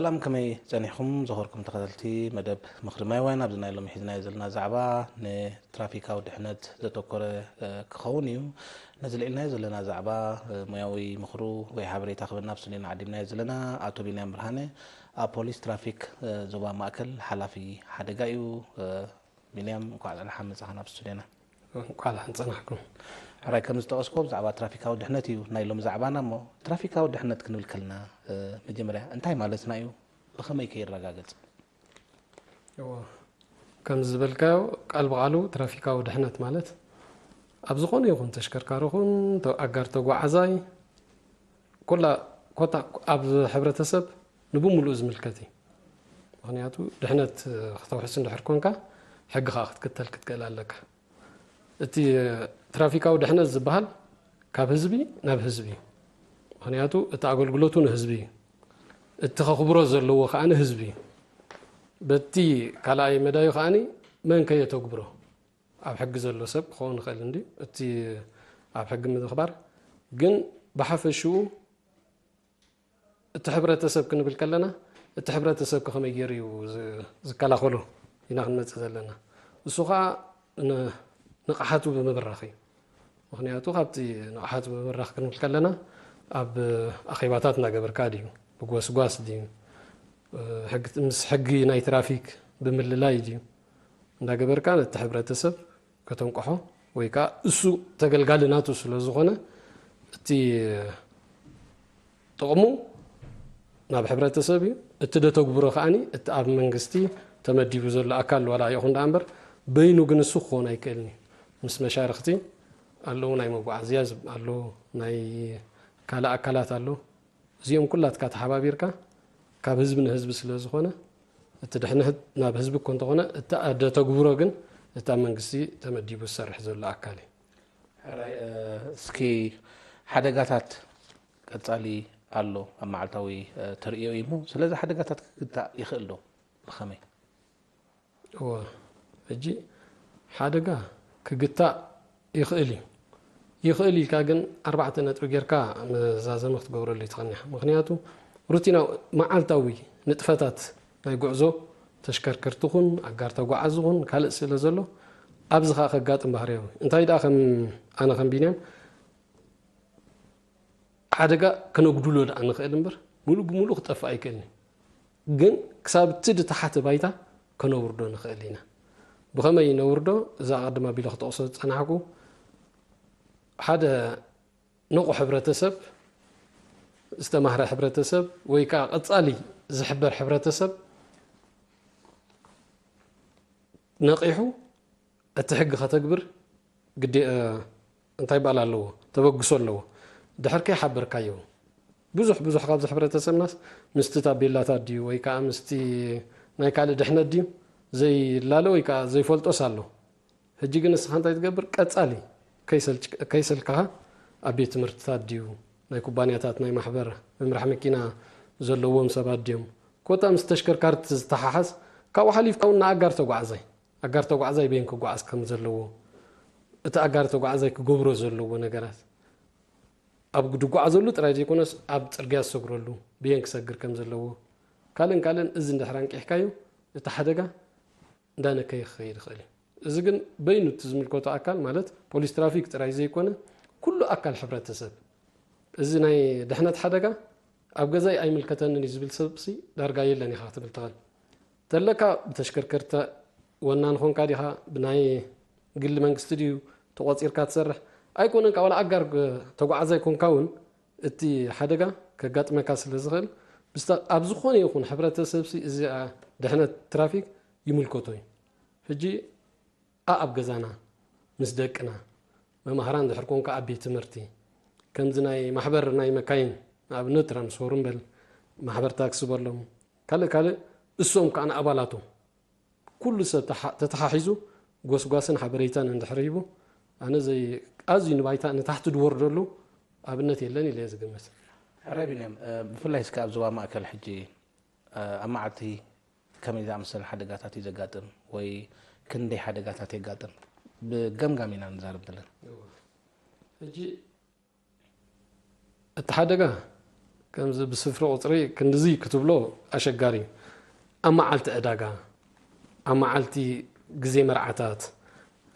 ሰላም፣ ከመይ ጸኒሕኩም? ዘኸርኩም ተኸታተልቲ መደብ ምኽሪ ማይ ዋይን፣ ኣብዚ ናይ ሎሚ ሒዝናዮ ዘለና ዛዕባ ንትራፊካዊ ድሕነት ዘተኮረ፣ እ፣ ክኸውን እዩ። ነዚ ልዒልናዮ ዘለና ዛዕባ፣ እ፣ ሞያዊ ምኽሩ ወይ ሓበሬታ ክበና ኣብ ስቱድዮና ዓዲምናዮ ዘለና ኣቶ ቢንያም ብርሃነ፣ ኣብ ፖሊስ ትራፊክ፣ እ፣ ዞባ ማእከል ሓላፊ ሓደጋ እዩ። እ፣ ቢንያም፣ እንኳዕ ደሓን መጻኻ ናብ ስቱድዮና። እንኳዕ ደሓን ጸናሕኩም። ሕራይ፣ ከም ዝጠቐስኩዎ ብዛዕባ ትራፊካዊ ድሕነት እዩ ናይ ሎሚ ዛዕባና። እሞ ትራፊካዊ ድሕነት ክንብል ከለና፣ እ፣ መጀመርያ እንታይ ማለትና እዩ? ብኸመይ ከ ይረጋገጽ? እዎ፣ ከም ዝበልካዮ፣ ቃል ብቓሉ ትራፊካዊ ድሕነት ማለት ኣብ ዝኾነ ይኹን ተሽከርካሪ ኹን ተ-፣ ኣጋር ተጓዓዛይ፣ ኮላ ኮታ ኣብ ሕብረተሰብ ንብምሉኡ ዝምልከት እዩ። ምኽንያቱ ድሕነት ክተውሕስ እንድሕር ኮንካ፣ ሕጊ ኸኣ ክትክተል ክትክእል ኣለካ። እቲ ትራፊካዊ ድሕነት ዝበሃል ካብ ህዝቢ ናብ ህዝቢ እዩ። ምኽንያቱ እቲ ኣገልግሎቱ ንህዝቢ እዩ። እቲ ከኽብሮ ዘለዎ ከኣ ንህዝቢ እዩ። በቲ ካልኣይ መዳዩ ከኣ መን ከየተግብሮ፣ ኣብ ሕጊ ዘሎ ሰብ ክኸውን ይኽእል እንድዩ፣ እቲ ኣብ ሕጊ ምኽባር። ግን ብሓፈሽኡ እቲ ሕብረተሰብ ክንብል ከለና፣ እቲ ሕብረተሰብ ከ ከመይ ገይሩ እዩ ዝ-፣ ዝከላኸሎ ኢና ክንመጽእ ዘለና። እሱ ኸኣ ን-፣ ንቕሓቱ ብምብራኽ እዩ። ምኽንያቱ ካብቲ ንቕሓቱ ብምብራኽ ክንብል ከለና፣ ኣብ ኣኼባታት እናገበርካ ድዩ፣ ብጎስጓስ ድዩ፣ ሕጊ፣ ምስ ሕጊ ናይ ትራፊክ ብምልላይ ድዩ እንዳገበርካ ነቲ ሕብረተሰብ ከተንቅሖ ወይ ከኣ እሱ ተገልጋሊ ናቱ ስለ ዝኾነ፣ እቲ ጥቕሙ ናብ ሕብረተሰብ እዩ። እቲ ደተግብሮ ከኣኒ እቲ ኣብ መንግስቲ ተመዲቡ ዘሎ ኣካል ዋላ ይኹን ደኣ እምበር፣ በይኑ ግን እሱ ክኾን ኣይክእልን እዩ። ምስ መሻርኽቲ ኣለዉ፣ ናይ መጓዓዝያ ዝብ-፣ ኣለዉ፣ ናይ ካልእ ኣካላት ኣለዉ። እዚኦም ኩላትካ ተሓባቢርካ ካብ ህዝቢ ንህዝቢ ስለ ዝኾነ፣ እቲ ድሕነት ናብ ህዝቢ እኮ እንተኾነ፣ እቲ ኣደ ተግብሮ ግን እቲ ኣብ መንግስቲ ተመዲቡ ዝሰርሕ ዘሎ ኣካል እዩ። ሕራይ፣ እ፣ እስኪ ሓደጋታት ቀጻሊ ኣሎ ኣብ መዓልታዊ፣ እ፣ ተርእዮ እዩ እሞ፣ ስለዚ ሓደጋታት ክግታእ ይኽእል ዶ? ብኸመይ? እወ፣ ሕጂ ሓደጋ ክግታእ ይኽእል እዩ። ይኽእል ኢልካ ግን ኣርባዕተ ነጥቢ ጌርካ መዛዘሚ ክትገብረሉ እዩ ትቐኒኻ። ምኽንያቱ ሩቲናዊ መዓልታዊ ንጥፈታት ናይ ጉዕዞ ተሽከርከርቲ ኹን ኣጋር ተጓዓዚ ኹን ካልእ ስለ ዘሎ ኣብዚ ኸኣ ከጋጥም ባህርያዊ። እንታይ ደኣ ከም ኣነ ከም ቢንያም ሓደጋ ከነጉድሎ ደኣ ንኽእል እምበር፣ ሙሉእ ብሙሉእ ክጠፍእ ኣይክእልን እዩ። ግን ክሳብ እቲ ዝተሓተ ባይታ ከነውርዶ ንኽእል ኢና። ብኸመይ ነውርዶ? እዛ ኣቐድም ኣቢለ ክጠቕሶ ዝጸናሕኩ፣ ሓደ ንቑሕ ሕብረተሰብ፣ ዝተማህረ ሕብረተሰብ፣ ወይ ከኣ ቀጻሊ ዝሕበር ሕብረተሰብ ነቒሑ እቲ ሕጊ ከተግብር ግዴ-፣ እ፣ እንታይ በሃል ኣለዎ? ተበግሶ ኣለዎ። ድሕር ከይሓበርካዮ፣ ብዙሕ፣ ብዙሕ ካብዚ ሕብረተሰብናስ ምስቲ ታቤላታት ድዩ ወይ ከኣ ምስቲ ናይ ካልእ ድሕነት ድዩ ዘይላለ ወይ ከኣ ዘይፈልጦስ ኣሎ። ሕጂ ግን ንስኻ እንታይ ትገብር? ቀጻሊ ከይሰልች-፣ ከይሰልካኻ ኣብ ቤት ትምህርትታት ድዩ፣ ናይ ኩባንያታት፣ ናይ ማሕበር፣ መምራሕ መኪና ዘለዎም ሰባት ድዮም? ኮታ ምስ ተሽከርካርቲ ዝተሓሓዝ፣ ካብኡ ሓሊፍካ እውን ንኣጋር ተጓዓዛይ፣ ኣጋር ተጓዓዛይ በየን ክጓዓዝ ከም ዘለዎ፣ እቲ ኣጋር ተጓዓዛይ ክገብሮ ዘለዎ ነገራት፣ ኣብ ዝጓዓዘሉ ጥራይ ዘይኮነስ ኣብ ጽርግያ ዝሰግረሉ በየን ክሰግር ከም ዘለዎ፣ ካልእን ካልእን፣ እዚ እንድሕር ኣንቂሕካዮ፣ እቲ ሓደጋ እንዳነከየ ክኸይድ ይኽእል እዩ። እዚ ግን በይኑ እቲ ዝምልከቶ ኣካል፣ ማለት ፖሊስ ትራፊክ ጥራይ ዘይኮነ፣ ኩሉ ኣካል ሕብረተሰብ፣ እዚ ናይ ድሕነት ሓደጋ ኣብ ገዛይ ኣይምልከተንን እዩ ዝብል ሰብሲ ዳርጋ የለን ኢኻ ክትብል ትኽእል። ተለካ ብተሽከርከርቲ ወናን ኾንካ ዲኻ፣ ብናይ ግሊ መንግስቲ ድዩ ተቖጺርካ ትሰርሕ? ኣይኮነን፣ ካብ ዋላ ኣጋር ግ-፣ ተጓዓዛይ ኮንካ እውን እቲ ሓደጋ ከጋጥመካ ስለ ዝኽእል፣ ብስተ-፣ ኣብ ዝኾነ ይኹን ሕብረተሰብሲ እዚኣ ድሕነት ትራፊክ ይምልከቶ እዩ። ሕጂ ኣኣብ ገዛና፣ ምስ ደቅና፣ መማህራን እንድሕር ኮንካ ኣብ ቤት ትምህርቲ፣ ከምዚ ናይ ማሕበር ናይ መካይን፣ ንኣብነት ትራንስፎርም በል፣ ማሕበር ታክሲ በሎም፣ ካልእ ካልእ፣ እሶም ከኣ ንኣባላቶም፣ ኩሉ ሰብ ተሓ-፣ ተተሓሒዙ ጎስጓስን ሓበሬታን እንድሕር ሂቡ፣ ኣነ ዘይ-፣ ኣዝዩ ንባይታ ንታሕቲ ዝወርደሉ ኣብነት የለን ኢለ እየ ዝግምት። ሕራይ ቢንያም፣ እ፣ ብፍላይ እስከ ኣብ ዞባ ማእከል ሕጂ፣ እ፣ ኣብ መዓልቲ ከመይ ዝኣመሰለ ሓደጋታት እዩ ዘጋጥም ወይ ክንደይ ሓደጋታት የጋጥም? ብገምጋም ኢና ንዛረብ ዘለና። እወ። ሕጂ እቲ ሓደጋ ከምዚ ብስፍሪ ቁፅሪ ክንድዚ ክትብሎ ኣሸጋሪ እዩ። ኣብ መዓልቲ ዕዳጋ፣ ኣብ መዓልቲ ግዜ መርዓታት፣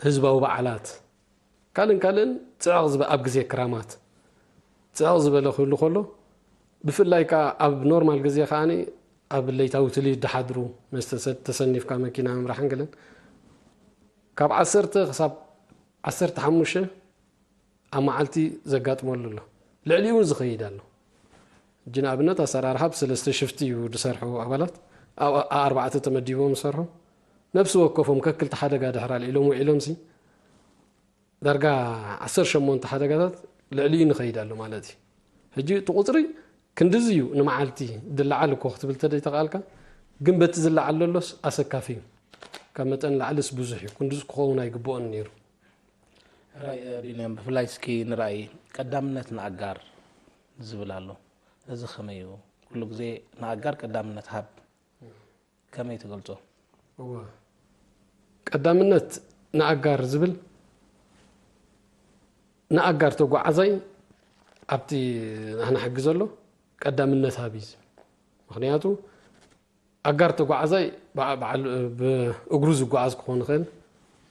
ህዝባዊ በዓላት፣ ካልእን ካልእን፣ ፅዕቕ ዝበ ኣብ ግዜ ክራማት ፅዕቕ ዝበለ ክህሉ ከሎ፣ ብፍላይ ከዓ ኣብ ኖርማል ግዜ ከዓ ኣብ ለይታዊ ትልሂት ዝሓድሩ፣ መስተ ሰ- ተሰኒፍካ መኪና ምምራሕን ገለን፣ ካብ ዓሰርተ ክሳብ ዓሰርተ ሓሙሽተ ኣብ መዓልቲ ዘጋጥመሉ ኣሎ። ልዕሊኡ እውን ዝኸይድ ኣሎ። ሕጂ ንኣብነት ኣሰራርሓ ብሰለስተ ሽፍቲ እዩ ዝሰርሑ ኣባላት፣ ኣብ ኣርባዕተ ተመዲቦም ዝሰርሑ። ነብሲ ወከፎም ከክልተ ሓደጋ ድሕር ኣልዒሎም ውዒሎም ሲ ዳርጋ ዓሰርተ ሸሞንተ ሓደጋታት ልዕሊኡ ንኸይድ ኣሎ ማለት እዩ። ሕጂ እቲ ቁፅሪ ክንድዚ እዩ ንመዓልቲ ዝለዓል እኮ ክትብል ተደይተኽኣልካ፣ ግን በቲ ዝለዓል ዘሎስ ኣሰካፊ እዩ። ካብ መጠን ላዕልስ ብዙሕ እዩ። ክንድዚ ክኸውን ኣይግብኦን ነይሩ። ራይ ቢንያም፣ ብፍላይ እስኪ ንራእይ ቀዳምነት ንኣጋር ዝብል ኣሎ። እዚ ከመይ እዩ? ኩሉ ግዜ ንኣጋር ቀዳምነት ሃብ፣ ከመይ ትገልጾ? እወ፣ ቀዳምነት ንኣጋር ዝብል፣ ንኣጋር ተጓዓዛይ ኣብቲ ንሕና ሕጊ ዘሎ ቀዳምነት ሃብ እዩ ዝብል። ምክንያቱ ኣጋር ተጓዓዛይ በዓ- በዓል ብእግሩ ዝጓዓዝ ክኾን ይኽእል።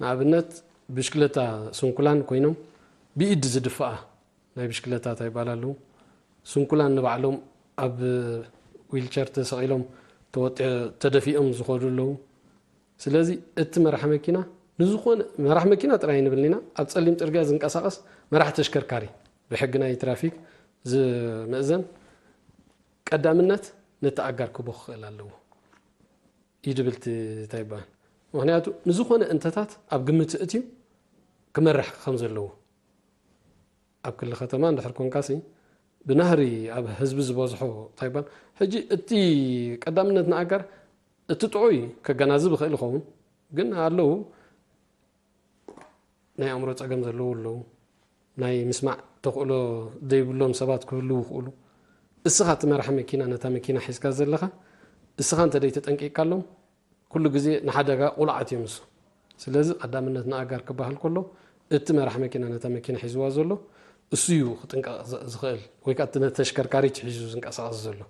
ንኣብነት ብሽክለታ ስንኩላን ኮይኖም ብኢድ ዝድፍኣ ናይ ብሽክለታ እንታይ ይባል ኣለዉ፣ ስንኩላን ንባዕሎም ኣብ ዊልቸር ተሰቒሎም ተወጢ- ተደፊኦም ዝኸዱ ኣለዉ። ስለዚ እቲ መራሕ መኪና ንዝኾነ መራሕ መኪና ጥራይ ንብል ኢና፣ ኣብ ጸሊም ጽርግያ ዝንቀሳቐስ መራሕ ተሽከርካሪ ብሕጊ ናይ ትራፊክ ዝምእዘን ቀዳምነት ነቲ ኣጋር ክቦ ክኽእል ኣለዎ እዩ ድብል እቲ እንታይ ይበሃል። ምክንያቱ ንዝኾነ እንተታት ኣብ ግምት እትዩ ክመርሕ ከም ዘለዎ ኣብ ክሊ ከተማ እንድሕር ኮንካሲ ብናህሪ ኣብ ህዝቢ ዝበዝሖ እንታይ ይበሃል። ሕጂ እቲ ቀዳምነት ንኣጋር እቲ ጥዑይ ከገናዝብ ይኽእል ይኸውን፣ ግን ኣለዉ ናይ ኣእምሮ ጸገም ዘለዉ ኣለዉ፣ ናይ ምስማዕ ተኽእሎ ዘይብሎም ሰባት ክህልዉ ይኽእሉ። እስኻ እቲ መራሒ መኪና ነታ መኪና ሒዝካ ዘለኻ እስኻ እንተ ደይተጠንቂቕካሎም ኩሉ ግዜ ንሓደጋ ቁሉዓት እዮም ንሱ። ስለዚ ቀዳምነት ንኣጋር ክበሃል ከሎ እቲ መራሕ መኪና ነታ መኪና ሒዝዋ ዘሎ እሱ እዩ ክጥንቀቕ ዝ- ዝኽእል ወይ ከዓ እቲ ነቲ ተሽከርካሪት ሒዙ ዝንቀሳቐስ ዘሎ።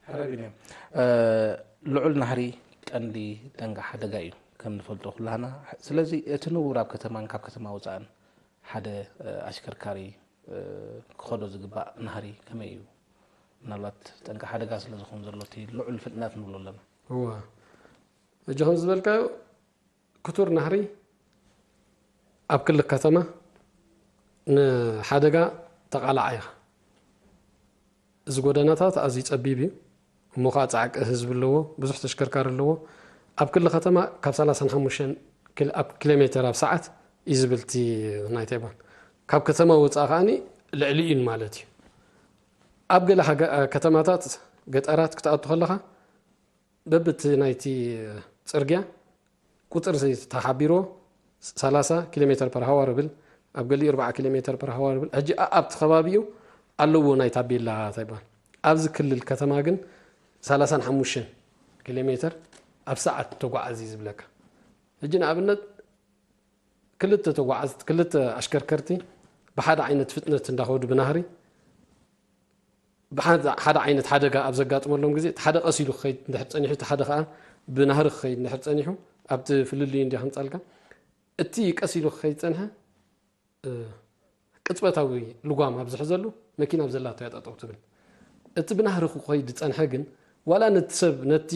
ሕራይ ቢንያም፣ እ፣ ልዑል ናህሪ ቀንዲ ጠንቂ ሓደጋ እዩ ከም ንፈልጦ ኩላህና። ስለዚ እቲ ንቡር ኣብ ከተማን ካብ ከተማ ወፃእን ሓደ እ፣ ኣሽከርካሪ እ፣ ክኸዶ ዝግባእ ናህሪ ከመይ እዩ? ምናልባት ጠንቂ ሓደጋ ስለ ዝኾን ዘሎ እቲ ልዑል ፍጥነት ንብሎ ኣለና። እዋ፣ ሕጂ ከም ዝበልካዮ ክቱር ናህሪ ኣብ ክሊ ከተማ ንሓደጋ ተቓላዕ ኢኻ። እዚ ጎደናታት ኣዝዩ ጸቢብ እዩ። እሞ ከዓ ጻዕቂ ህዝቢ ኣለዎ፣ ብዙሕ ተሽከርካሪ ኣለዎ። ኣብ ክሊ ከተማ ካብ ሰላሳን ሓሙሽተን ኪል- ኣብ ኪሎ ሜተር ኣብ ሰዓት እዩ ዝብል እቲ ናይ ቴባን። ካብ ከተማ ወፃእ ከዓኒ ልዕሊ እዩ ማለት እዩ። ኣብ ገለ ሃገ- ከተማታት ገጠራት ክትኣቱ ከለኻ በብቲ ናይቲ ፅርግያ ቁፅሪ ተሓቢርዎ ሰላሳ ኪሎ ሜተር ፐር ሃዋር ይብል፣ ኣብ ገሊኡ ኣርባዓ ኪሎ ሜተር ፐር ሃዋር ይብል። ሕጂ ኣ- ኣብቲ ከባቢኡ ኣለዎ ናይ ታቤላ እንታይ ይበሃል። ኣብዚ ክልል ከተማ ግን ሰላሳን ሓሙሽተን ኪሎ ሜተር ኣብ ሰዓት ተጓዓዝ እዩ ዝብለካ። ሕጂ ንኣብነት ክልተ ተጓዓዝቲ ክልተ ኣሽከርከርቲ ብሓደ ዓይነት ፍጥነት እንዳኸዱ ብናህሪ ብሓደ ሓደ ዓይነት ሓደጋ ኣብ ዘጋጥመሎም ግዜ እቲ ሓደ ቀስ ኢሉ ክኸይድ እንድሕር ፀኒሑ እቲ ሓደ ከዓ ብናህሪ ክኸይድ እንድሕር ፀኒሑ ኣብቲ ፍልልዩ እንዲ ከምፃልካ እቲ ቀስ ኢሉ ክኸይድ ፀንሐ እ፣ ቅፅበታዊ ልጓም ኣብ ዝሕዘሉ መኪና ኣብ ዘላቶ እያ ጠጠው ትብል። እቲ ብናህሪ ክኸይድ ዝፀንሐ ግን ዋላ ነቲ ሰብ ነቲ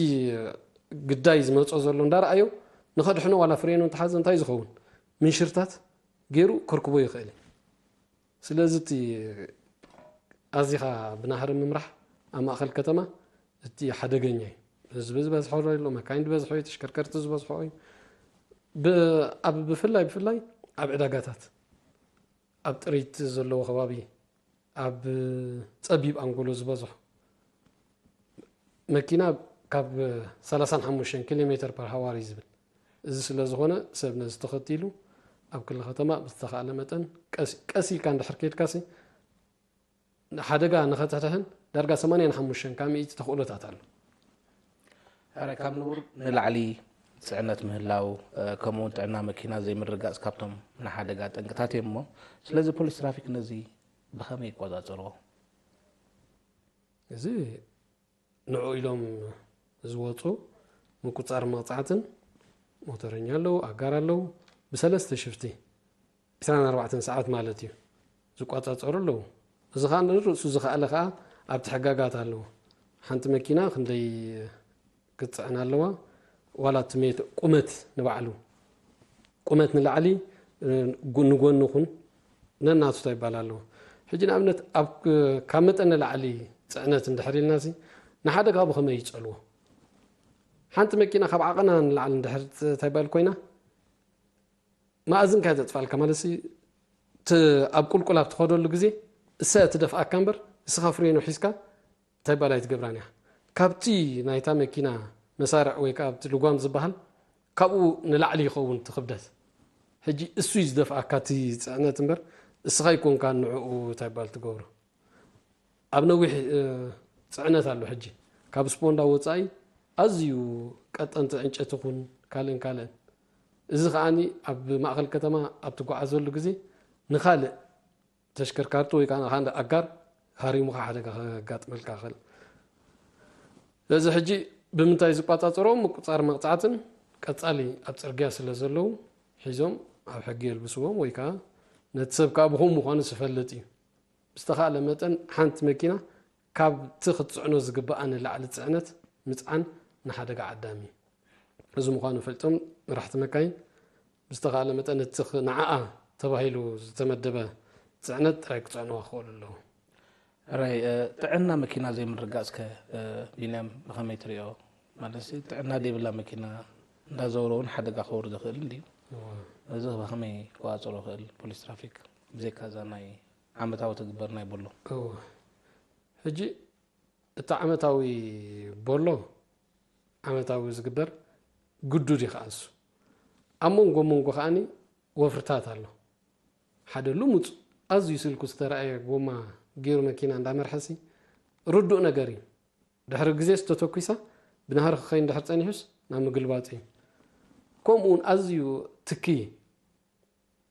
ግዳይ ዝመፆ ዘሎ እንዳረኣዮ ንኸድሕኖ ዋላ ፍሬኑ እንተሓዘ እንታይ ዝኸውን ምንሽርታት ገይሩ ከርክቦ ይኽእል እዩ። ስለዚ እቲ ኣዚኻ ብናህሪ ምምራሕ ኣብ ማእኸል ከተማ እቲ ሓደገኛ እዩ። ህዝቢ ዝበዝሖ ኣሎ፣ መካይን ዝበዝሖ እዩ፣ ተሽከርከርቲ ዝበዝሖ እዩ። ብ- ኣብ ብፍላይ ብፍላይ ኣብ ዕዳጋታት ኣብ ጥሪት ዘለዎ ከባቢ ኣብ ፀቢብ ኣንጎሎ ዝበዝሖ መኪና ካብ ሰላሳን ሓሙሽተን ኪሎ ሜተር ፐር ሃዋር እዩ ዝብል። እዚ ስለ ዝኾነ ሰብ ነዚ ተኸቲሉ ኣብ ክሊ ከተማ ብዝተኻእለ መጠን ቀስ- ቀስ ኢልካ እንድሕር ከይድካሲ ሓደጋ ንኸትሕድሕን ዳርጋ ሰማንያን ሓሙሽተን ካብ ሚእቲ ተኽእሎታት ኣሎ። ሕራይ ካብ ንቡር ንላዕሊ ፅዕነት ምህላው እ፣ ከምኡ እውን ጥዕና መኪና ዘይምርጋፅ ካብቶም ንሓደጋ ጠንቅታት እዮም እሞ ስለዚ ፖሊስ ትራፊክ ነዚ ብኸመይ ይቆፃፀርዎ? እዚ ንዑ ኢሎም ዝወፁ ምቁፃር መቕፃዕትን ሞተረኛ ኣለዉ፣ ኣጋር ኣለዉ። ብሰለስተ ሽፍቲ ዕስራን ኣርባዕተን ሰዓት ማለት እዩ ዝቋፃፀሩ ኣለዉ። እዚ ከዓ ንርእሱ ዝኸኣለ ከዓ ኣብቲ ሕጋጋት ኣለዎ። ሓንቲ መኪና ክንደይ ክትፅዕን ኣለዋ፣ ዋላ እቲ ሜት ቁመት ንባዕሉ ቁመት ንላዕሊ፣ እ፣ ጉ-፣ ንጎኒ ኹን ነናቱ እንታይ ይባል ኣለዎ። ሕጂ ንኣብነት ኣብ ክ-፣ ካብ መጠን ንላዕሊ ፅዕነት እንድሕር ኢልናሲ ንሓደጋ ብኸመይ ይፀልዎ? ሓንቲ መኪና ካብ ዓቐና ንላዕሊ እንድሕር ፅ-፣ እንታይ ይባል ኮይና፣ መኣዝንካ እያ ተጥፋልካ ማለት ሲ፣ ት-፣ ኣብ ቁልቁል ኣብ ትኸደሉ ግዜ እሳ እያ ትደፍኣካ እምበር፣ እስኻ ፍሬኑ ሒዝካ እንታይ ይባል ኣይትገብራን እያ። ካብቲ ናይታ መኪና መሳርዕ ወይ ከዓ ኣብቲ ልጓም ዝበሃል ካብኡ ንላዕሊ ይኸውን እቲ ክብደት። ሕጂ እሱ እዩ ዝደፍኣካ እቲ ፅዕነት እምበር፣ እስኻ ኣይኮንካ ንዕኡ እንታይ ይባል ትገብሮ። ኣብ ነዊሕ፣ እ፣ ፅዕነት ኣሎ። ሕጂ ካብ ስፖንዳ ወፃኢ ኣዝዩ ቀጠንቲ ዕንጨቲ ኹን ካልእን ካልእን። እዚ ከዓኒ ኣብ ማእኸል ከተማ ኣብ ትጓዓዘሉ ግዜ ንኻልእ ተሽከርካርቲ ወይ ከዓ ንኻልእ ኣጋር ሃሪሙኻ ሓደጋ ከጋጥመልካ ይኽእል። ስለዚ ሕጂ ብምንታይ ዝቋፃፀሮ ምቁፃር መቕፃዕትን ቀፃሊ ኣብ ፅርግያ ስለ ዘለዉ ሒዞም ኣብ ሕጊ የልብስዎም ወይ ከዓ ነቲ ሰብ ከዓ ብኸምኡ ምዃኑ ዝፈልጥ እዩ። ብዝተኻእለ መጠን ሓንቲ መኪና ካብቲ ክትፅዕኖ ዝግብኣ ንላዕሊ ፅዕነት ምፅዓን ንሓደጋ ዓዳሚ እዩ። እዚ ምዃኑ ፈልጦም መራሕቲ መካይን ብዝተኻእለ መጠን እቲ ኽ-፣ ንዓኣ ተባሂሉ ዝተመደበ ፅዕነት ጥራይ ክፅዕንዋ ክኽእሉ ኣለዉ። ራይ፣ እ፣ ጥዕና መኪና ዘይምርጋጽ ከ፣ እ፣ ቢንያም ብኸመይ ትሪኦ? ማለት ሲ ጥዕና ዘይብላ መኪና እንዳዘውረ እውን ሓደጋ ከውርድ ይኽእል እንድዩ። እወ። እዚ ብኸመይ ክቆጻጸሮ ይኽእል ፖሊስ ትራፊክ? ብዘይካ እዛ ናይ ዓመታዊ ትግበር ናይ ቦሎ። እወ። ሕጂ እቲ ዓመታዊ ቦሎ፣ ዓመታዊ ዝግበር ግዱድ እዩ ከኣ እሱ። ኣብ መንጎ መንጎ ከኣኒ ወፍርታት ኣሎ። ሓደ ልሙጽ ኣዝዩ ስልኩ ዝተረኣየ ጎማ ገይሩ መኪና እንዳመርሐሲ ርዱእ ነገር እዩ። ድሕሪ ግዜ ዝተተኩሳ ብናህሪ ክኸይድ እንድሕር ጸኒሑስ ናብ ምግልባጡ እዩ። ከምኡ እውን ኣዝዩ ትኪ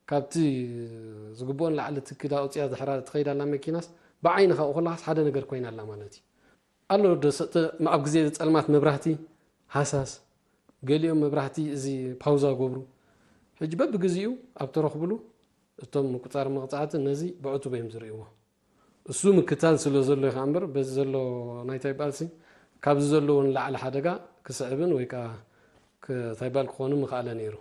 ካብቲ ዝግብኦ ንላዕሊ ትኪ ዳ ኣውፅያ ድሕራ ትኸይድ ኣላ መኪናስ ብዓይንኻ ኣብኡ ከለኻስ ሓደ ነገር ኮይና ኣላ ማለት እዩ። ኣሎ ዶ ሰ-፣ ተ-፣ ኣብ ግዜ ጸልማት መብራህቲ ሃሳስ፣ ገሊኦም መብራህቲ እዚ ፓውዛ ገብሩ። ሕጂ በብግዚኡ ኣብ ተረኽብሉ እቶም ምቁጻር መቕጻዕቲ ነዚ ብዕቱብ እዮም ዝርእይዎ። እሱ ምክታል ስለ ዘሎ ኢኻ እምበር በዚ ዘሎ ናይታ ይበኣልሲ ካብዚ ዘለዎ ንላዕሊ ሓደጋ ክስዕብን ወይ ከዓ ክ-፣ እንታይ ይበሃል ክኾኑ ምኽኣለ ነይሩ።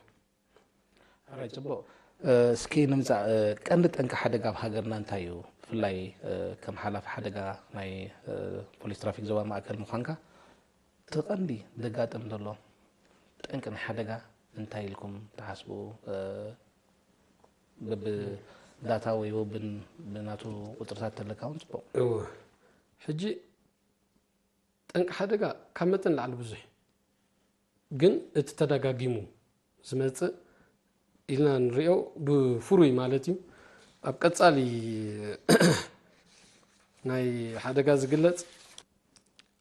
ሕራይ ጽቡቕ። እ፣ እስኪ ንምጻእ፣ እ፣ ቀንዲ ጠንቂ ሓደጋ ኣብ ሃገርና እንታይ እዩ? ብፍላይ፣ እ፣ ከም ሓላፊ ሓደጋ ናይ፣ እ፣ ፖሊስ ትራፊክ ዞባ ማእከል ምዃንካ፣ እቲ ቀንዲ ዘጋጥም ዘሎ ጠንቂ ናይ ሓደጋ እንታይ ኢልኩም ትሓስቡ? እ፣ በብዳታ ወይ በብን-፣ ብናቱ ቁጽርታት ተለካ እውን ጽቡቕ። እወ። ሕጂ ጠንቂ ሓደጋ ካብ መጠን ንላዕሊ ብዙሕ እዩ። ግን እቲ ተደጋጊሙ ዝመጽእ ኢልና ንሪኦ ብፍሩይ ማለት እዩ። ኣብ ቀጻሊ ናይ ሓደጋ ዝግለጽ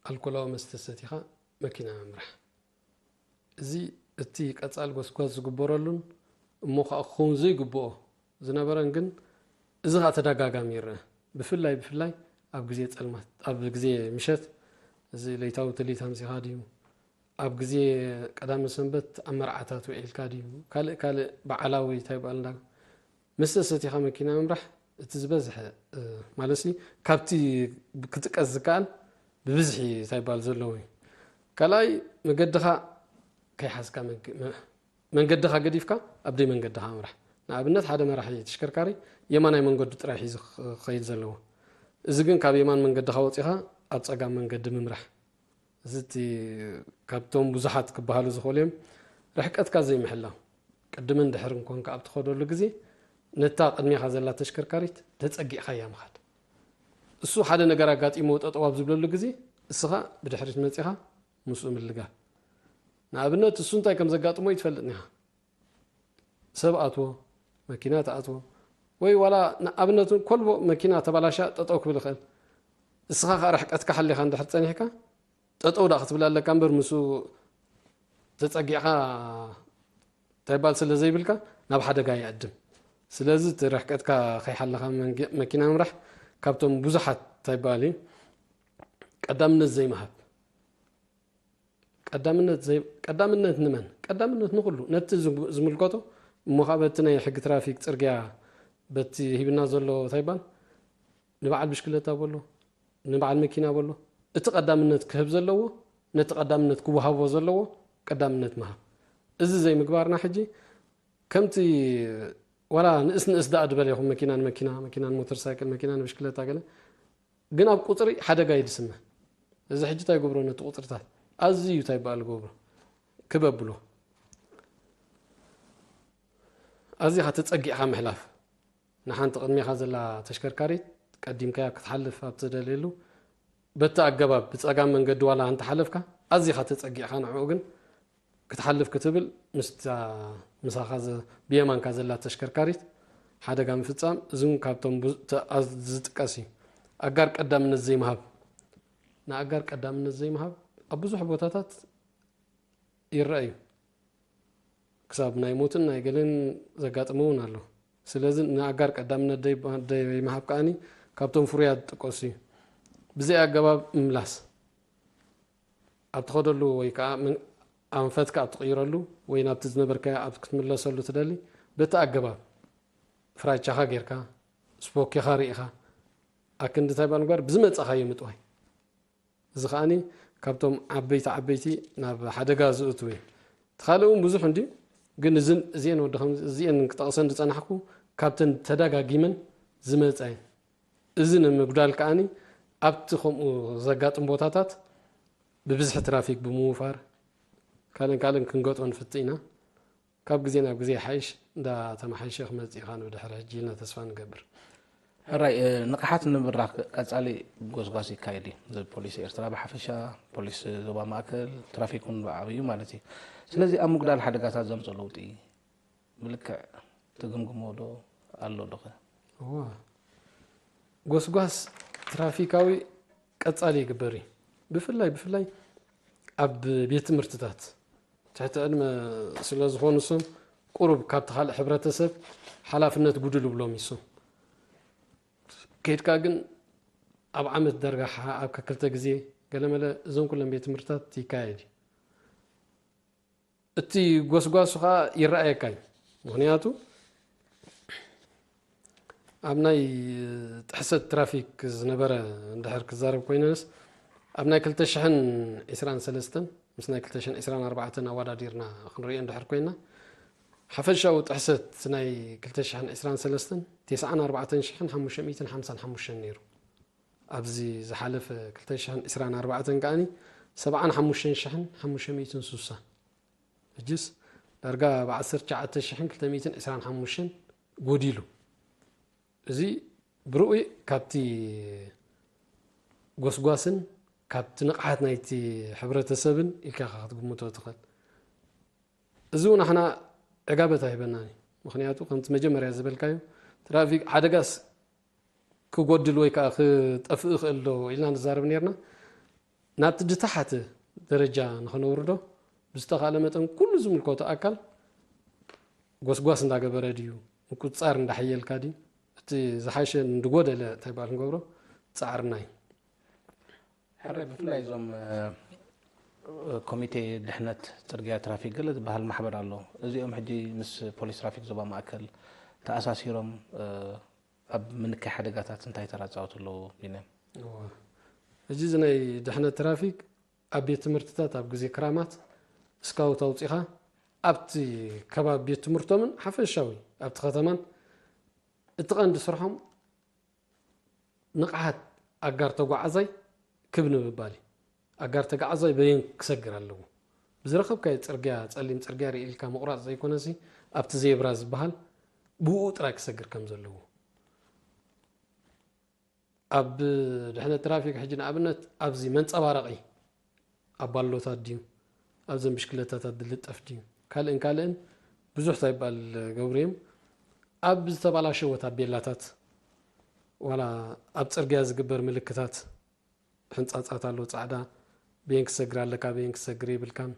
ኣልኮላዊ መስተ ሰቲኻ መኪና ምምራሕ። እዚ እቲ ቀጻሊ ጎስጓስ ዝግበረሉን እሞ ኸኣ ክኸውን ዘይግብኦ ዝነበረን ግን እዚ ኸኣ ተደጋጋሚ ይረአ። ብፍላይ፣ ብፍላይ ኣብ ግዜ ጸልማት፣ ኣብ ግዜ ምሸት እዚ ለይታዊ ትልሂት ኣምጺኻ ድዩ? ኣብ ግዜ ቀዳመ ሰንበት ኣብ መርዓታት ውዒልካ ድዩ? ካልእ፣ ካልእ በዓላዊ እንታይ ይበሃል እንዳ መስተ ሰቲኻ መኪና ምምራሕ እቲ ዝበዝሐ፣ እ፣ ማለትሲ ካብቲ ክጥቀስ ዝከኣል ብብዝሒ እንታይ ይበሃል ዘለዎ እዩ። ካልኣይ መገድኻ ከይሓዝካ መግ-፣ መ-፣ መንገድኻ ገዲፍካ ኣብ ደይ መንገድኻ ምራሕ። ንኣብነት ሓደ መራሒ ተሽከርካሪ የማናይ መንገዱ ጥራይ ሒዙ ክኸይድ ዘለዎ። እዚ ግን ካብ የማን መንገድኻ ወጺኻ ኣብ ጸጋም መንገዲ ምምራሕ። እዚ እቲ ካብቶም ብዙሓት ክበሃሉ ዝኽእሉ እዮም። ርሕቀትካ ዘይምሕላው። ቅድምን ድሕርን ኮንካ ኣብ ትኸደሉ ግዜ ነታ ቅድሜኻ ዘላ ተሽከርካሪት ተጸጊዕካያ ምኻድ። እሱ ሓደ ነገር ኣጋጢሞ ጠጠው ኣብ ዝብለሉ ግዜ እስኻ ብድሕሪት መጺኻ ምስኡ ምልጋብ። ንኣብነት እሱ እንታይ ከም ዘጋጥሞ ይትፈልጥን ኢኻ። ሰብ ኣትዎ፣ መኪና ትኣትዎ፣ ወይ ዋላ ንኣብነት እውን ኮልቦ መኪና ተባላሻ ጠጠው ክብል ይኽእል። እስኻ ኸኣ ርሕቀትካ ሓሊኻ እንድሕር ጸኒሕካ፣ ጠጠው ደኣ ክትብል ኣለካ እምበር፣ ምስኡ ተጸጊዕካ እንታይ ይባል ስለ ዘይብልካ፣ ናብ ሓደጋ ይዕድም። ስለዚ እቲ ርሕቀትካ ከይሓለኻ መንገ-፣ መኪና ምምራሕ ካብቶም ብዙሓት እንታይ ይባል እዩ፣ ቀዳምነት ዘይምሃብ። ቀዳምነት ዘይ-፣ ቀዳምነት ንመን? ቀዳምነት ንኹሉ፣ ነቲ ዝም-፣ ዝምልከቶ። እሞ ኸዓ በቲ ናይ ሕጊ ትራፊክ ጽርግያ፣ በቲ ሂብና ዘሎ እንታይ ይባል? ንበዓል ብሽክለታ በሎ፣ ንበዓል መኪና በሎ፣ እቲ ቀዳምነት ክህብ ዘለዎ፣ ነቲ ቀዳምነት ክወሃቦ ዘለዎ ቀዳምነት ምሃብ። እዚ ዘይምግባርና ሕጂ ከምቲ ዋላ ንእስ ንእስ ደኣ ድበል ኢኹም፣ መኪና ንመኪና፣ መኪና ንሞተር ሳይክል፣ መኪና ንብሽክለታ ገለ፣ ግን ኣብ ቁጽሪ ሓደጋ እዩ ዝስመ። እዚ ሕጂ እንታይ ይገብሮ ነቲ ቁጽርታት? ኣዝዩ እንታይ ይበሃል ዝገብሮ? ክበብሎ። ኣዚኻ ተጸጊዕካ ምሕላፍ። ንሓንቲ ቅድሜኻ ዘላ ተሽከርካሪት ቀዲምካያ ክትሓልፍ ኣብ ትደልየሉ፣ በቲ ኣገባብ ብጸጋም መንገዲ ዋላ እንተሓለፍካ፣ ኣዚኻ ተጸጊዕካ ንዕኡ ግን ክትሓልፍ ክትብል ምስታ ምሳኻ ዘ-፣ ብየማንካ ዘላ ተሽከርካሪት ሓደጋ ምፍጻም፣ እዚ እውን ካብቶም ብዙ-፣ ተ-፣ ኣዝ-፣ ዝጥቀስ እዩ። ኣጋር ቀዳምነት ዘይምሃብ። ንኣጋር ቀዳምነት ዘይምሃብ ኣብ ብዙሕ ቦታታት ይረአ እዩ። ክሳብ ናይ ሞትን ናይ ገለን ዘጋጥም እውን ኣሎ። ስለዚ ንኣጋር ቀዳምነት ደይ-፣ ደይምሃብ ከኣኒ ካብቶም ፍሩያት ዝጥቀሱ እዩ። ብዘይ ኣገባብ ምምላስ። ኣብ ትኸደሉ ወይ ከዓ ምን-፣ ኣንፈትካ ኣብ ትቕይረሉ ወይ ናብቲ ዝነበርካዮ ኣብ ክትምለሰሉ ትደሊ፣ በቲ ኣገባብ ፍራቻኻ ጌርካ፣ ስፖኪኻ ርኢኻ፣ ኣክንዲ እንታይ ባል ምግባር ብዝመጻኻዮ ምጥዋይ። እዚ ከኣኒ ካብቶም ዓበይቲ ዓበይቲ ናብ ሓደጋ ዝእትው እዩ። እቲ ካልእ እውን ብዙሕ እንድዩ፣ ግን እዝን፣ እዚአን ወዲ ከም-፣ እዚአን ክጠቕሰን ዝጸናሕኩ ካብተን ተደጋጊመን ዝመጻ እየን። እዚ ንምጉዳል ከኣኒ ኣብቲ ከምኡ ዘጋጥም ቦታታት ብብዝሒ ትራፊክ ብምውፋር ካልእን ካልእን ክንገጥኦ ንፍቲ ኢና። ካብ ግዜ ናብ ግዜ ይሓይሽ፣ እንዳተመሓየሸ ክመጽእ እዩ ንብድሕሪ ሕጂ ኢልና ተስፋ ንገብር። ሕራይ፣ እ፣ ንቕሓት ንምብራኽ ቀጻሊ ጎስጓስ ይካየድ እዩ። እዚ ፖሊስ ኤርትራ ብሓፈሻ፣ ፖሊስ ዞባ ማእከል፣ ትራፊክ እውን ብዓብዩ ማለት እዩ። ስለዚ ኣብ ምጉዳል ሓደጋታት ዘምጽኦ ለውጢ ብልክዕ ትግምግሞ ዶ ኣሎ ዶኸ? እዋ፣ ጎስጓስ ትራፊካዊ ቀጻሊ ይግበር እዩ። ብፍላይ፣ ብፍላይ ኣብ ቤት ትምህርትታት ትሕቲ ዕድመ ስለ ዝኾኑ፣ እሶም ቁሩብ ካብቲ ካልእ ሕብረተሰብ ሓላፍነት ጉድል ይብሎም እሶም። ከይድካ ግን ኣብ ዓመት ዳርጋ ሓ-፣ ኣብ ከክልተ ግዜ ገለመለ እዞም ኩሎም ቤት ትምህርትታት ይካየድ እዩ። እቲ ጎስጓሱ ኸኣ ይረኣየካ እዩ። ምኽንያቱ ኣብ ናይ ጥሕሰት ትራፊክ ዝነበረ እንድሕር ክዛረብ ኮይነስ፣ ኣብ ናይ ክልተ ሽሕን ዕስራን ሰለስተን ምስ ናይ ክልተ ሽሕን ዕስራን ኣርባዕተን ኣወዳዲርና ክንሪኦ እንድሕር ኮይና፣ ሓፈሻዊ ጥሕሰት ናይ ክልተ ሽሕን ዕስራን ሰለስተን፣ ተስዓን ኣርባዕተን ሽሕን ሓሙሽተ ሚእትን ሓምሳን ሓሙሽተን ነይሩ። ኣብዚ ዝሓለፈ ክልተ ሽሕን ዕስራን ኣርባዕተን ከኣኒ፣ ሰብዓን ሓሙሽተን ሽሕን ሓሙሽተ ሚእትን ስሳን። ሕጅስ ዳርጋ ብ ዓሰርተ ትሽዓተ ሽሕን ክልተ ሚእትን ዕስራን ሓሙሽተን ጎዲሉ። እዚ ብርኡይ ካብቲ ጎስጓስን ካብቲ ንቕሓት ናይቲ ሕብረተሰብን ኢልካ ኢኻ ክትግምቶ ትኽእል። እዚ እውን ኣሕና ዕጋበት ኣይህበናን እዩ። ምኽንያቱ ከምቲ መጀመርያ ዝበልካዮ ትራፊክ ሓደጋስ ክጎድል ወይ ከዓ ክጠፍእ ይኽእል ዶ ኢልና ንዛረብ ነርና። ናብቲ ዝተሓተ ደረጃ ንኸነውርዶ ብዝተኻእለ መጠን ኩሉ ዝምልከቶ ኣካል ጎስጓስ እንዳገበረ ድዩ፣ ምቁጽጻር እንዳሓየልካ ድዩ፣ እቲ ዝሓሸ እንድጎደለ እንታይ በሃል ክንገብሮ ጻዕርና እዩ። ሕራይ፣ ብፍላይ እዞም፣ እ፣ ኮሚቴ ድሕነት ጽርግያ ትራፊክ ገለ ዝበሃል ማሕበር ኣሎ። እዚኦም ሕጂ ምስ ፖሊስ ትራፊክ ዞባ ማእከል ተኣሳሲሮም፣ እ፣ ኣብ ምንካይ ሓደጋታት እንታይ ተራ ይጻወቱ ኣለዉ፣ ቢንያም? እዋ። ሕጂ እዚ ናይ ድሕነት ትራፊክ ኣብ ቤት ትምህርትታት ኣብ ግዜ ክራማት ስካውት ኣውጺኻ ኣብቲ ከባቢ ቤት ትምህርቶምን ሓፈሻዊ ኣብቲ ከተማን እቲ ቀንዲ ስርሖም ንቕሓት ኣጋር ተጓዓዛይ ክብ ንምባል እዩ። ኣጋር ተጓዓዛይ በየን ክሰግር ኣለዎ። ብዝረኸብካዮ ጽርግያ፣ ጸሊም ጽርግያ ርኢ ኢልካ ምቑራጽ ዘይኮነሲ፣ ኣብቲ ዜብራ ዝበሃል ብኡ ጥራይ ክሰግር ከም ዘለዎ። ኣብ ድሕነት ትራፊክ ሕጂ ንኣብነት ኣብዚ መንጸባረቒ ኣብ ባሎታት ድዩ፣ ኣብዘን ብሽክለታታት ዝልጠፍ ድዩ፣ ካልእን ካልእን ብዙሕ እንታይ ይባል ገብሩ እዮም። ኣብ ዝተባላሸወ ታቤላታት ዋላ ኣብ ጽርግያ ዝግበር ምልክታት ሕንጻጻት ኣሎ ጻዕዳ፣ በየን ክሰግር ኣለካ፣ በየን ክሰግር የብልካን።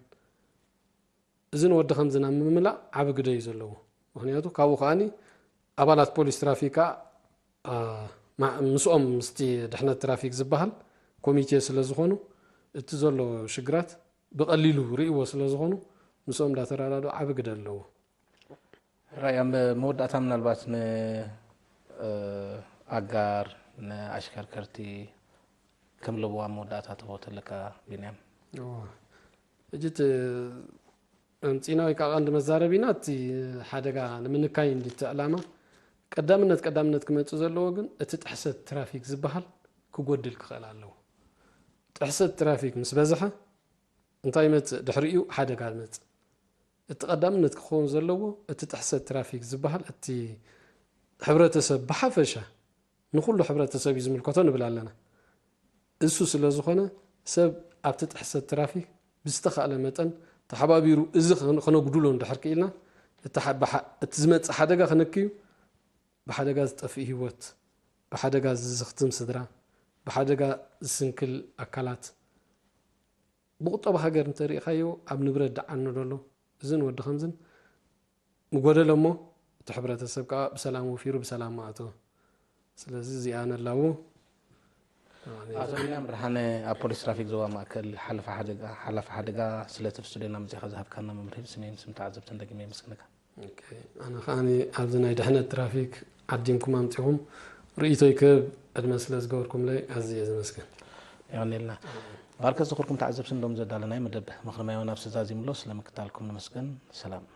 እዚ ንወዲ ከምዚ ናብ ምምላእ ዓቢ ግደ እዩ ዘለዎ። ምኽንያቱ ካብኡ ከኣኒ ኣባላት ፖሊስ ትራፊክ ከኣ፣ ኣ፣ ማ-፣ ምስኦም ምስቲ ድሕነት ትራፊክ ዝበሃል ኮሚቴ ስለ ዝኾኑ፣ እቲ ዘሎ ሽግራት ብቐሊሉ ርእይዎ ስለ ዝኾኑ፣ ምስኦም እንዳተረዳድኡ ዓቢ ግደ ኣለዎ። ራእያ መወዳእታ ምናልባት ንኣጋር ንኣሽከርከርቲ ከም ለበዋ መወዳእታ ተፈተለካ ቢንያም። ሕጂ እቲ ኣምፂና ወይ ከዓ ቀንዲ መዛረቢና እቲ ሓደጋ ንምንካይ እንዲቲ ዕላማ ቀዳምነት ቀዳምነት ክመፅእ ዘለዎ ግን እቲ ጥሕሰት ትራፊክ ዝበሃል ክጎድል ክኽእል ኣለዎ። ጥሕሰት ትራፊክ ምስ በዝሐ እንታይ ይመፅእ? ድሕሪኡ ሓደጋ ይመፅእ። እቲ ቀዳምነት ክኸውን ዘለዎ እቲ ጥሕሰት ትራፊክ ዝበሃል እቲ ሕብረተሰብ ብሓፈሻ ንኹሉ ሕብረተሰብ እዩ ዝምልከቶ ንብል ኣለና። እሱ ስለ ዝኾነ ሰብ ኣብቲ ጥሕሰት ትራፊክ ብዝተኻእለ መጠን ተሓባቢሩ እዚ ከነጉድሎ እንድሕር ክኢልና እቲ ዝመፅእ ሓደጋ ክነክዩ ብሓደጋ ዝጠፍእ ህይወት፣ ብሓደጋ ዝዝኽትም ስድራ፣ ብሓደጋ ዝስንክል ኣካላት ብቁጠባ ሃገር እንተሪኢኻዮ ኣብ ንብረት ደዓኖ ደሎ እዝን ወዲ ከምዝን ምጎደለ እሞ እቲ ሕብረተሰብ ከዓ ብሰላም ወፊሩ ብሰላም ኣእተወ። ስለዚ እዚኣ ነላው ኣቶ ቢንያም ብርሃነ ኣብ ፖሊስ ትራፊክ ዞባ ማእከል ሓለፋ ሓደጋ ሓላፊ ሓደጋ ስለቲ ኣብ ስቱድዮና መጺኻ ዝሃብካና መምርሂ ብስመይን ስም ተዓዘብትን ደጊመ የመስግነካ። ኣነ ከዓ ኣብዚ ናይ ድሕነት ትራፊክ ዓዲምኩም ኣምፂኹም ርእይቶይ ክህብ ዕድመ ስለ ዝገበርኩምለይ ኣዝየ ዘመስግን። የቐንየልና። ባርከ ዝኽርኩም ተዓዘብትን ሎም ዘዳለናይ መደብ ምኽሪ ማይ ወናብስ ዛዚምሎ ስለምክታልኩም ነመስግን። ሰላም።